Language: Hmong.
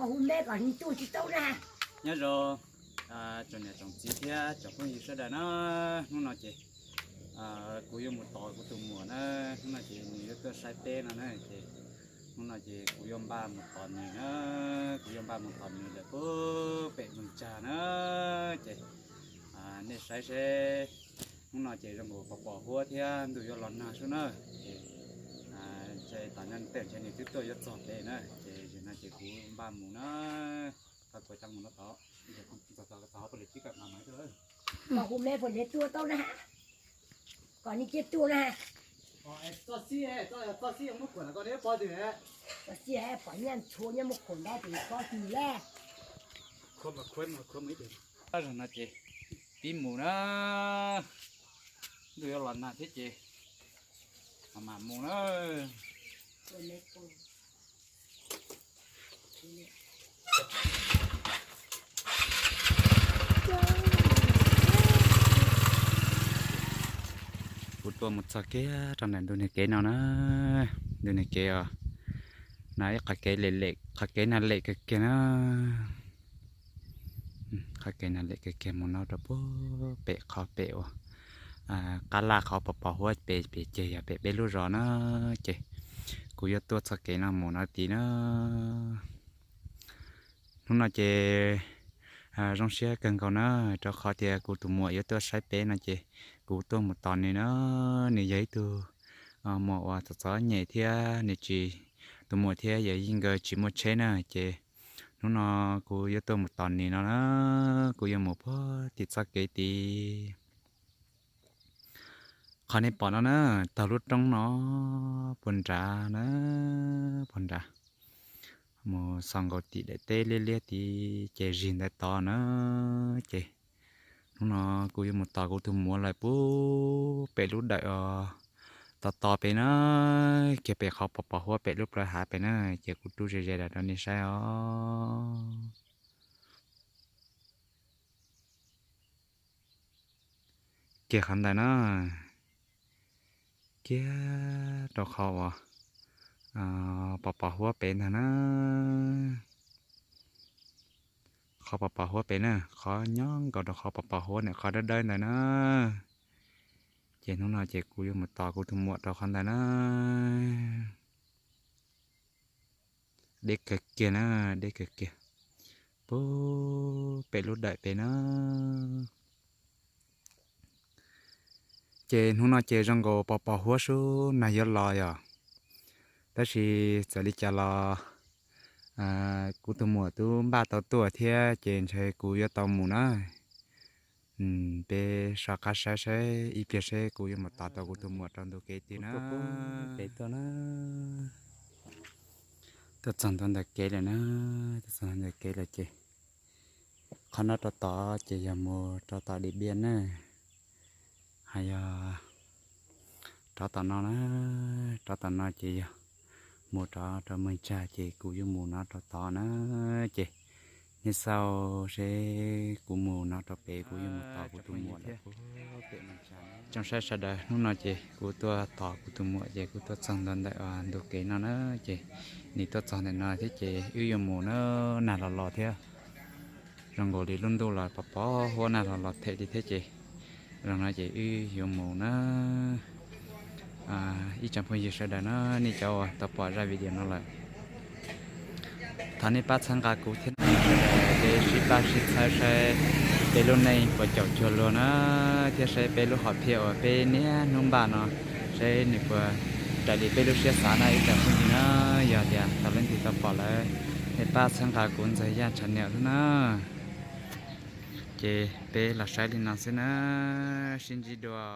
Hu me kom nws tuaj tsis tau na. Nyob zoo tsoom niam tsoom txiv thiab tsoom phooj ywg sawv daws na, hnub no ces kuv yuav mus tos kuv tus muam na, hnub no ces nws yuav tuaj saib peb no na ces hnub no ces kuv yuav npaj mus tos nws na, kuv yuav npaj mus tos nws lawm puag pem Moos Tsag na ces nej saib seb hnub no ces zoo nkaus pos pos huab thiab ntuj yuav los nag sub na ces ntshe tom no tej ntshe nws twb tuaj yuav txog pem na ces zaum no ces kuv npaj mus na, tau kuv coj mus no tod, txog tod poj niam tib kam mas mas Kom hu me poj niam tuaj tau na, kom nws cia tuaj na. Txoj xib, txoj xib muab khuam ko neb pob twg? Txoj xib pom nyob ntshua nyob muab khuam ntawd ces pob twg lawm. Zaum no ces pib mus na, ntuj yuav los nag thiab ces mam mus na. Kuv tuaj mus txog kiag rau ntawm ntug niag kev no na, ntug niag kev os, no ib qhov kev lem lem, qhov kev nag lem kawg kiag na. Qhov kev nag lem kawg kiag mus no rau puag pem qhov pem uas qab laj qhov pos pos huab pem pem ces yog pem peb lub zos na, ces kuv yuav tuaj txoj kev no mus no tid na. Hnub no ces zoo siab kawg nkaus na, rau qhov tias kuv tus muam yuav tuaj saib peb no ces kuv tuaj mus tos nws na. Nws yog ib tug muam uas txom txom nyem thiab nws tsis, tus muam thiab yawm yij nkawd tsis muaj tsheb na ces hnub no kuv yuav tuaj mus tos nws no na, kuv yuav mus puag tim txoj kev tid. Qhov nej pom no na, taug lub roob no puag nrad na, puag nrad mus xaus nkaus tim daim teb liab liab tid ces zig ntawd tod na. Ces hnub no kuv yuav mus tos kuv tus muam lawm puag pem lub dawm os, tos tos pem na, kiag pem qhov pos pos huab pem lub plawv hav pem na, ces kuv rub ze ze los rau nej saib os. Kiag qhov ntawd na, kiag rau qhov uas pos pos huab pem ntag na. Qhov pos pos huab pem na, qhov nyob nkaus rau qhov pos pos huab ntawm qhov dawb dawb ntawd na. Ces hnub no ces kuv yuav mus tos kuv tus muam rau qhov ntawd na. Deb kawg kiag na, deb kawg kiag. Puag pem lub dawm pem na. Ces hnub no ces zoo nkaus pos pos huab sub nag yuav los yom. Tab sis txawm li cas los kuv tus muam twb npaj tau tuaj thiab ces ntshe kuv yuav tau mus na. Peb so qab saib saib ib pliag seb kuv yuav mus tos tau kuv tus muam rau ntu kev twg na. Peb tuaj na, tuaj txog ntua ntawm kev lawm na, tuaj txog ntua ntawm kev lawm ces qhov no rau tod ces yog mus rau tom Dim Npiaj na, hos yog rov tom no na, rov tom no ces yog mus rov rau Moos Tsag ces kuv yuav mus no rau tod na. Ces nej xauj seb kuv mus no rau pem kuv yuav mus tos kuv tus muam thiab. Tsoom saib sawv daws, hnub no ces kuv tuaj tos kuv tus muam ces kuv tuaj txog ntua ntawm ntu kev no na, ces nws tuaj txog ntawm no thiab ces wb yuav mus na, nag los los thiab. Zoo nkaus li lub ntuj los pos pos huab nag los los them li thiab ces zoo no ces wb yuav mus na. Ib tsoom phooj ywg sawv daws na, nej cov uas tau pom zaj video no lawm, thov nej pab txhawb nqa kuv thiab na, peb sib pab sib txhawb saib peb lub neej puas caum cuag luag na, thiab saib peb lub hom phiaj uas peb niaj hnub npaj no saib nws puas raws li peb lub siab xav na ib tsoom phooj ywg na. Yog tias tau leej twg tau pom lawm, nej pab txhawb nqa kuv Ntxawg Yaj channel thiab na. Ces peb los saib li no xwb na, sib ntsib dua.